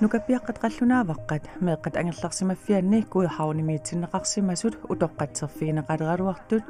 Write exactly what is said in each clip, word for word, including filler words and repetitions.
Nukappiaqqat qallunaavaqqat meeqqat angerlarsimaffianni Godhavnimiitsinneqarsimasut utoqqatserfigineqaleraluartut,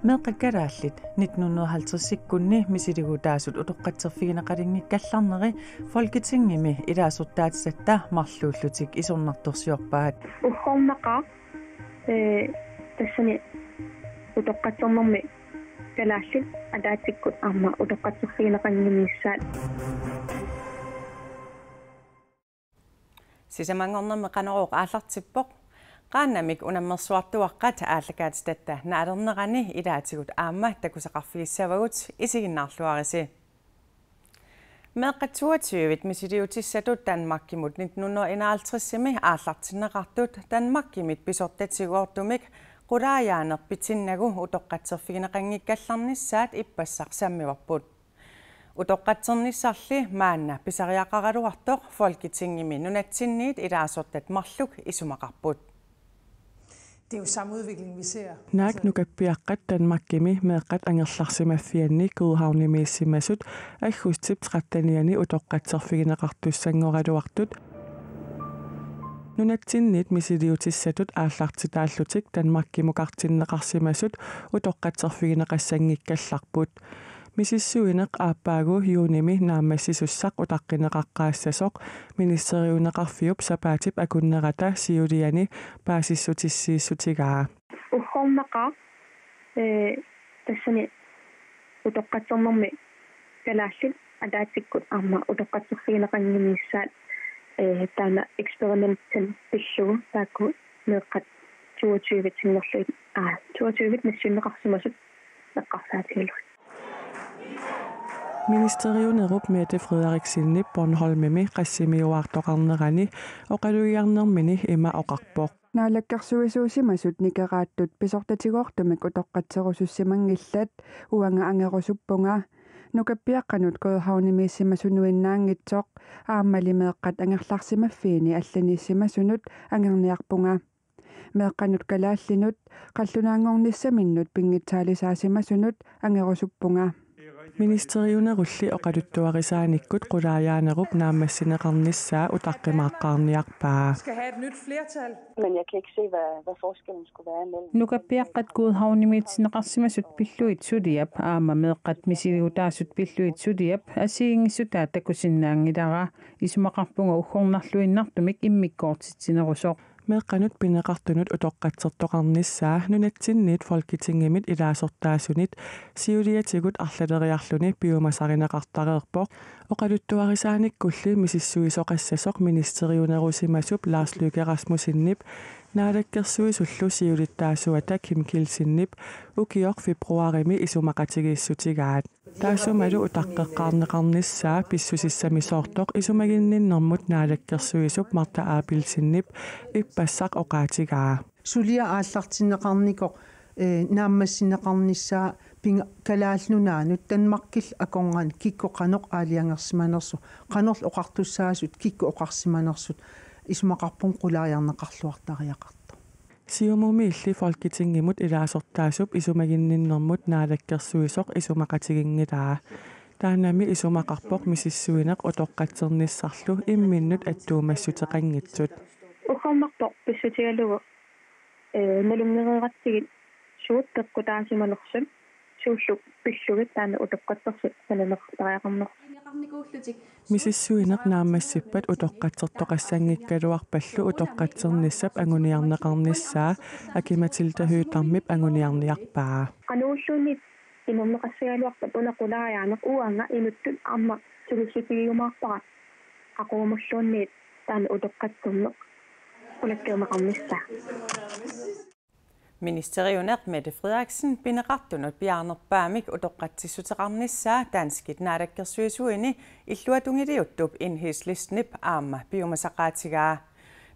meeqqat kalaallit nitten hundrede halvtredsikkunni misiligutaasut utoqqatserfigineqalinngikkallarneri Folketingimi ilaasortaatisatta marluullutik isornartorsiorpaat. Uggornaqaaq, ee, tassani utoqqatsernermi kalaallit ataatsikkut aamma utoqqatserfigineqannginnissaat. Sisamanngornermi Qanorooq aallartippoq. Qaannamik unammersuartuaqqat aallakaatitatta naalernerani ilaatigut aamma takusaqarfigissavagut, isiginnaarluarisi. Meeqqat toogtyve misiliutissatut Danmarkimut nitten hundrede enoghalvtredsimi aallartinneqartut Danmarkimit pisortatigoortumik qulaajaaneq pitinnagu utoqqatserfigineqanngikkallarnissaat ippassaq sammivarput. Utoqqatsernissarli maanna pisariaqaraluartoq Folketingimi nunatsinniit ilaasortat marluk isumaqarput. Det er jo samme udvikling, vi ser. Naak nukappiaqqat Danmarkimi meeqqat angerlarsimaffianni Godhavnimiissimasut aggustip trettenianni utoqqatserfigineqartussanngoraluartut nunatsinniit misiliutissatut aallartitaallutik Danmarkimukartinneqarsimasut utoqqatserfigineqassanngikkallarput. Misissuineq aappaagu juunimi naammassisussaq utaqqineqaqqaassasoq ministeriuneqarfiup sapaatip akunnerata siuliani paasissutissiissutigaa. Uggornaqaaq, ee, tassani utoqqatsernermi kalaallit ataatsikkut aamma utoqqatserfigineqannginnissaat, ee, taanna eksperimentinik pillugu taakku meeqqat toogtyve-tinngorlugit, aa, toogtyve misiliunneqarsimasut eqqarsaatigalugit. Ministeriunerup Mette Frederiksenip Bornholmimi qassimiuaartoqarnerani oqalugiarnermini ima oqarpoq: Naalakkersuisuusimasut nikeraattut pisortatigoortumik utoqqatserusussimanngillat, uanga angerusuppunga. Nukappiaqqanut Godhavnimiissimasunuinnaanngitsoq aammali meeqqat angerlarsimaffiini allaniissimasunut angerniarpunga. Meeqqanut kalaallinut qallunaanngornissaminnut pinngitsaalisaasimasunut angerusuppunga. Ministeriunerulli oqaluttuarisaanikkut qulaajaanerup naammassineqarnissaa utaqqimaaqqaarniarpaa. Skal have et nyt flertal. Men jeg kan ikke se, hvad, hvad forskellen skulle være imellem. Nukappiaqqat Godhavnimiitsinneqarsimasut pillugit suliap aamma meeqqat misiligutaasut pillugit suliap assigiinngissutaat takusinnaanngilara. Isumaqarpunga uggornarluinnartumik immikkoortitsinerusoq. Meeqqanut pineqartunut utoqqatsertoqarnissaa nunatsinniit Folketingimit ilaasortaasunit siuliatigut arlaleriarluni piumasarineqartareerpoq. Oqaluttuarisaanikkulli misissuisoqassasoq ministeriunerusimasup Lars Løkke Rasmussenip naalakkersuisullu siulittaasuata Kim Kielsenip ukioq februarimi isumaqatigiissutigaat. Taassumalu utaqqeqqaarneqarnissaa pissusissamisoortoq isumaginninnermut naalakkersuisup Martha Abelsenip ippassaq oqaatigaa. Suliaq aallartinneqarnikoq, ee, naammassineqarnissaa pinga Kalaallit Nunaannut Danmarkillu akornanni kikkut qanoq aalajangersimanersut, qanorlu oqartussaasut kikkut oqarsimanersut, isumaqarpunga qulaajarneqarluartariaqartoq. Siumumiilli Folketingimut ilaasortaasup isumaginninnermut naalakkersuisoq isumaqatiginngilaa. Taannami isumaqarpoq misissuineq utoqqatsernissarlu imminnut attuumassuteqanngitsut. Uggornarpoq pissutigalugu, ee, nalunngereeratsigit suut peqqutaasimanersut, suullu pillugit taanna utoqqatsersoq sananeqartariaqarnersoq. Misissuineq naammassippat utoqqatsertoqassanngikkaluarpallu utoqqatsernissap anguniarneqarnissaa Aki-Matilda Høegh-Damip anguniarniarpaa. Qanoq ililluunniit inerneqassagaluarpat una qulaajaaneq, uanga inuttut aamma sulissutigiumaarpara qaqugumulluunniit taanna utoqqatserneq qulakkeerneqarnissaa. Ministeriuneq Mette Frederiksen pineqartunut piaarnerpaamik utoqqatsissuteqarnissaa danskit naalakkersuisuini illuatungiliuttup Enhedslistip aamma piumasaqaatigaa.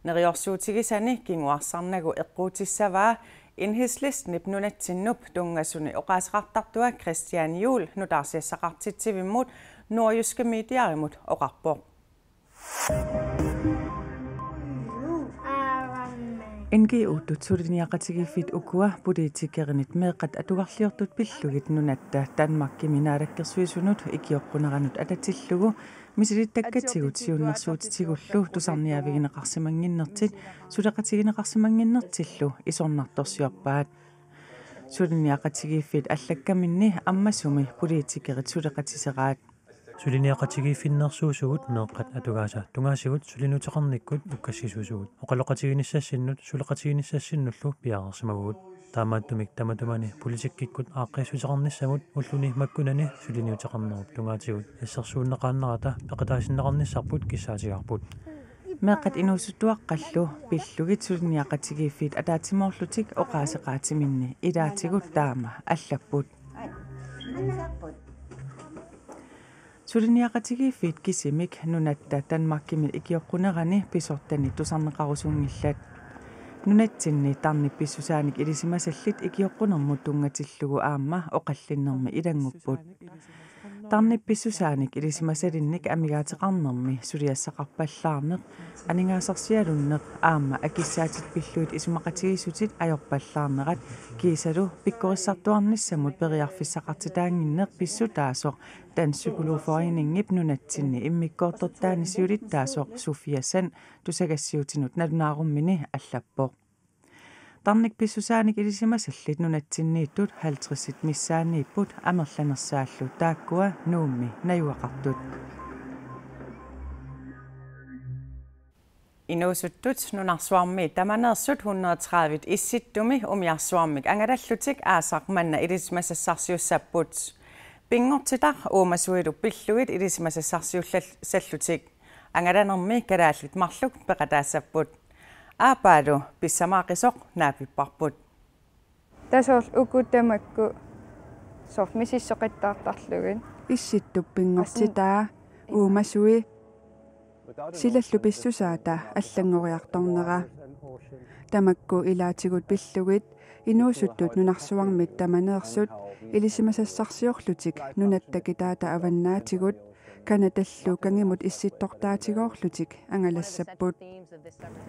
Neriorsuutigisani kinguarsarnagu eqquutissavaa Enhedslistip nunatsinnut tunngasuni oqaaseqartartua Christian Juhl nutaarsiassaqartitsivimmut Nordjyske Medierimut oqarpoq. N G O-tut suliniaqatigiiffiit ukua politikerinit meeqqat atugarliortut pillugit nunatta Danmarkimi naalakkersuisunut ikioqquneranut atatillugu misilittakkatigut siunnersuutitigullu tusarniaavigineqarsimannginnertik suleqatigineqarsimannginnertillu isornartorsiorpaat. Suliniaqatigiiffiit allakkaminni ammasumi politikerit suleqatiseraat. Suliniaqatigiiffinnersuusugut meeqqat atugaasa tungaasigut sulinuuteqarnikkut ukkassisuusugut. Oqaloqatiginissassinnut suleqatiginissassinnullu piareersimavugut. Taamaattumik tamatumani politikkikkut aaqqiissuteqarnissamut ulluni makkunani suliniuteqarnerup tungaatigut assersuunneqaannarata peqataasinneqarnissarput kissaatigaarput. Meeqqat inuusuttuaqqallu pillugit suliniaqatigiiffiit ataatsimoorlutik oqaaseqaatiminni ilaatigut taama allapput. Suliniaqatigiiffiit kisimik nunatta Danmarkimi ikioqqunerani pisortani tusarneqarusunngillat. Nunatsinni tarnip pissusaanik ilisimasallit ikioqqunermut tunngatillugu aamma oqallinnermi ilanngupput. Tarnip pissusaanik ilisimasalinnik amigaateqarnermi suliassaqarpallaarneq, aningaasarsialunneq aamma akissaatit pillugit isumaqatigiissutit ajorpallaarnerat kiisalu pikkorissartuarnissamut periarfissaqartitaannginneq pissutaasoq Dansk Psykologforeningip nunatsinni immikkoortortaani siulittaasoq Sofia Sand tusagassiuutinut nalunaarummini allappoq. Tarnik pissusaanik ilisimasallit nunatsinniittut halvtredsit missaanniipput amerlanersaallu taakkua Nuummi najugaqartut. Inuusuttut nunarsuarmi tamaneersut hundrede tredive Issittumi umiarsuarmik angalallutik aasaq manna ilisimasassarsiussapput. Pinngortitaq uumasuilu pillugit ilisimasassarsiullallutik. Angalanermi kalaallit marluk peqataassapput. Aappaalu pissamaaqisoq naapipparput. Tassa soorlu uku tamakku soorlu misissoqattaartarlugit. Issittup pinngortitaa, uumasui, silallu pissusaata allanngoriartornera. Tamakku ilaatigut pillugit inuusuttut nunarsuarmit tamaneersut ilisimasassarsiorlutik nunatta kitaata avannaatigut Canadallu kangimut issittortaatigoorlutik angalassapput.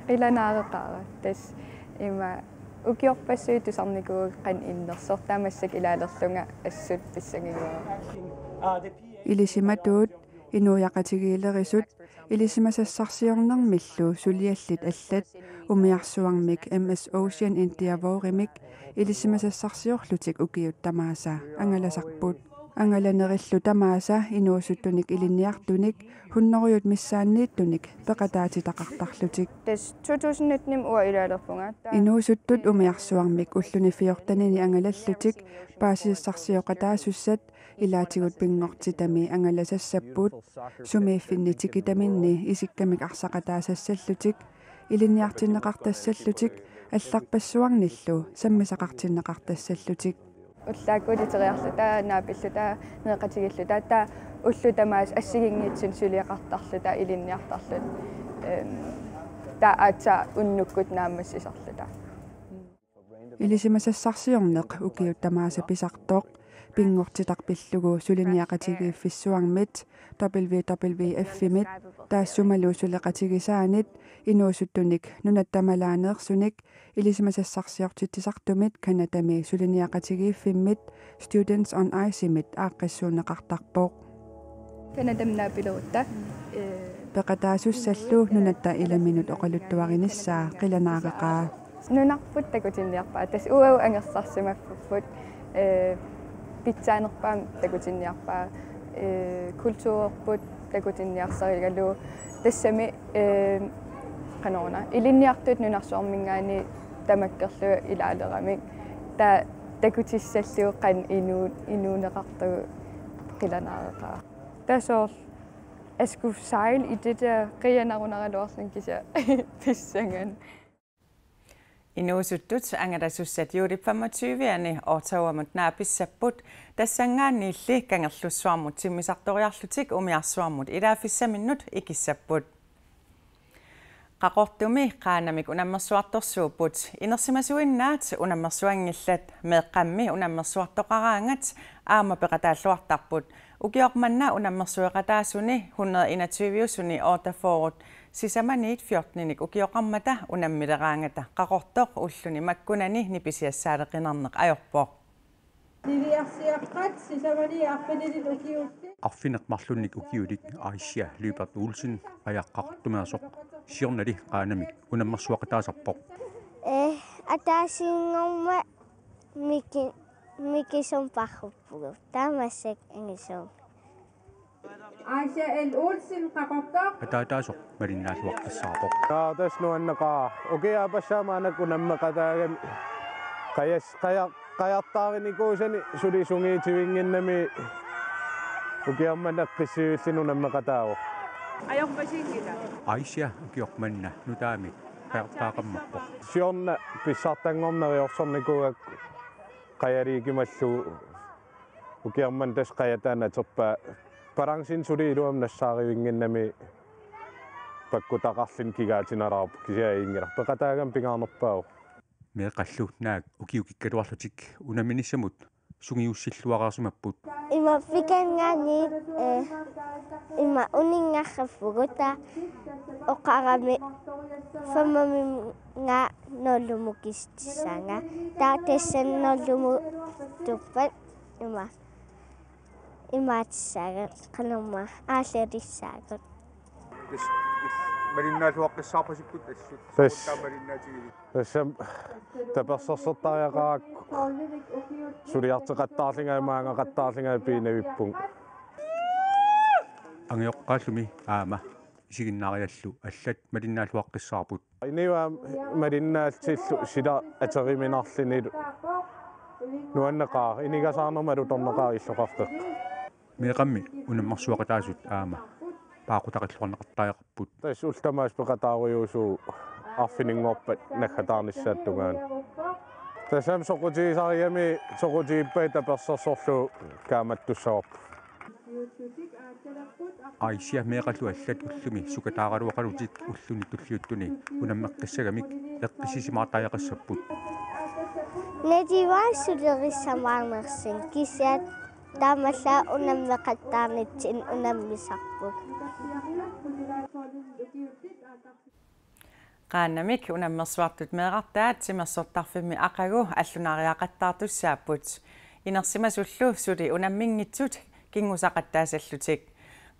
Qilanaareqaara tassa ima ukiorpassuit tusarnikuuakka qanoq innersoq, taava massakkut ilaalerlunga assut pissanngikkaluarlunga. Ilisimatuut, inuiaqatigiilerisut, ilisimasassarsiornermillu suliallit allat umiarsuarmik M S Ocean Endeavourimik ilisimasassarsiorlutik ukiut tamaasa angalasarput. Angalanerillu tamaasa inuusuttunik ilinniartunik hunnorujut missaanniittunik peqataatitaqartarlutik. Tassa to tusind nitten uanga ilaalerpunga. Inuusuttut umiarsuarmik ulluni fjortenini angalallutik paasisassarsioqataasussat ilaatigut pinngortitami angalasassapput, sumiiffinni tikitaminni isikkamik arsaqataasassallutik, ilinniartinneqartassallutik, allarpassuarnillu sammisaqartinneqartassallutik. Ullaakkut iteriarluta, naapilluta, nereqatigiilluta, taava ullut tamaasa assigiinngitsunik suliaqartarluta, ilinniartarluta. Ehm, taava aatsaat unnukkut naammassisarluta. Ilisimasassarsiorneq ukiut tamaasa pisartoq, pinngortitaq pillugu suliniaqatigiiffissuarmit, W W F-imit, taassumalu suleqatigisaanit, inuusuttunik nunat tamalaaneersunik, ilisimasassarsiortitsisartumit Canadami suliniaqatigiiffimmit Students on Ice-imit aaqqissuunneqartarpoq. Canadami naapilerutta, ee, peqataasussallu nunatta ilaminut oqaluttuarinissaa qilanaareqaa. Nunarput takutinniarpaa, tassa uagut angersarsimaffipput, ee, pitsaanerpaamik takutinniarpaa, ee, kulturerput takutinniarsarigalugu, tassami, ee, qanoruna, ilinniartut nunarsuarminngaanniit tamakkerlugu ilaaleramik, taava takutissallugu qanoq inuu-, inuuneqartartoq qilanaareqaa. Tassa soorlu at skulle sejle i det der qianarunaraluarlunga kisianni pissanganaq. Inuusuttut angalasussat juulip femogtyve-ani Ottawamut naapissapput, tassanngaanniilli Kangerlussuarmut timmisartoriarlutik umiarsuarmut ilaaffissaminnut ikissapput. Qaqortumi Qaanamik unammersuartorsuupput. Inersimasuinnaat unammersuanngillat, meeqqammi unammersuartoqaraangat aamma peqataalluartarput. Ukioq manna unammersueqataasuni hundrede enogtyve-usuni otteogfyrre sisamaniit fjorteninik ukioqarmata unammileraangata Qaqortoq ulluni makkunani nipisiassaaleqinarneq ajorpoq. Niviarsiaqqat sisamani arfinilinnik ukiullit. Arfineq-marlunnik ukiulik Aisha Lyberth Olsen, Qajaq Qaqortumeersoq, siornali Qaanamik unammersuaqataasarpoq. Eh, ataasinngormat Miki-, Mikisumik parruppugut. Tamasek Ingisum. Aisha L. Olsen, Qaqortoq. Ataataasoq malinnaalluaqqissaarpoq. Aa, tassa nuanneqaaq. Ukiaappassaa maannakkut unammeqataagami qajas-, qaja-, qajartaarinikuusani suli sungiutivinnginnami ukioq manna eqqissivilluni unammeqataavoq. Ajorpasinngilaq. Aisha ukioq manna nutaamik qajartaaqammerpoq. Siorna pissartanngorneq neriorsornikuugakku qajaliikimallugu. Ukioq manna tassa qajataani aterpaa, balancen suli iluamik nassaarivinnginnami pakkutaqarluni kigaatinalaarpoq, kisianni ajunngilaq. Peqataagami pingaarnerpaavoq. Meeqqallu naak ukiukikkaluarlutik unamminissamut sungiussilluareersimapput. Ima pikanngaanniit, eh, ima uninngarrappugut, taava oqarami femiminngaanniit nullimut kisitsissaanga. Taava tassani nullimut tuppat ima imaatissaanga, qanormaa aallaalissaagut. Tassa malinnaalluaqqissaarpasipput assut. Tassa. Taava malinnaatigilik. Tassami tapersersortariaqarakku suliarteqattaarlunga maanngaaqattaarlunga piinavippunga. Angajoqqaallumi aamma isiginnaariallu allat malinnaalluaqqissaarput. Inuit aamma malinnaallutillu sila ateriminarlunilu nuanneqaaq, inugasaarnermut alutornaqaaq illoqarfik. Meeqqammi unammersuaqataasut aamma paaqutaqilluarneqartariaqarput. Tassa ullut tamaasa peqataarujuusuuvoq arfininngorpat naggataarnissaata tungaanut. Tassami soqutigisarigami soqutigippai tapersersorlugu kaammattussavarput. Aisha meeqqallu allat ullumi sukataaraluaqalutik ulluni tulliuttuni unammeqqissagamik eqqissisimaartariaqassapput. Nativaat sulerissamaarnersunga kisianni taamaallaat unammeqattaarnitsinni unammisarput. Qaannamik unammersuartut meerartaat timersortarfimmi aqagu allunaariaqattaartussaapput. Inersimasullu suli unamminngitsut kinngusaqattaasallutik.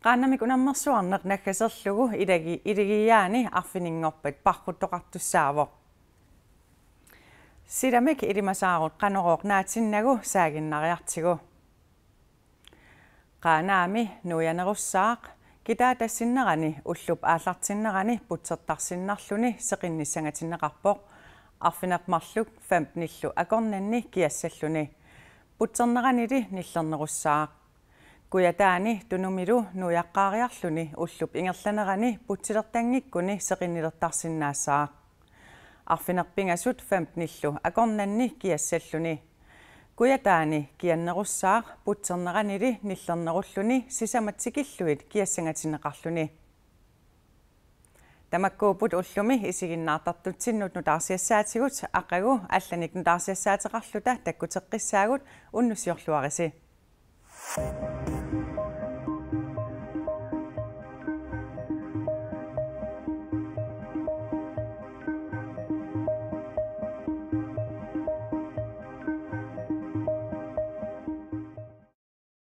Qaannamik unammersuarneq naggaserlugu ilagi-, ilagiaani arfininngorpat parruttoqartussaavoq. Silamik ilimasaarut Qanorooq naatinnagu saaginnariartigu. Qaanaami nuianerussaaq, kitaata sinnerani ullup aallartinnerani putsertarsinnarluni seqinnissangatinneqarpoq, arfineq-marluk femtenillu akornanni kiassalluni. Putserneranili nillernerussaaq. Kujataani Tunumilu nuiaqqaariarluni ullup ingerlanerani putsilertanngikkuni seqinnilertarsinnaassaaq. Arfineq-pingasut femtenillu akornanni kiassalluni. Kujataani kiannerussaaq putserneranili nillernerulluni sisamat tikillugit kiassangatinneqarluni. Tamakkuupput ullumi isiginnaartartutsinnut nutaarsiassaatigut, aqagu allanik nutaarsiassaateqarluta takkuteqqissaagut, unnussiorluarisi.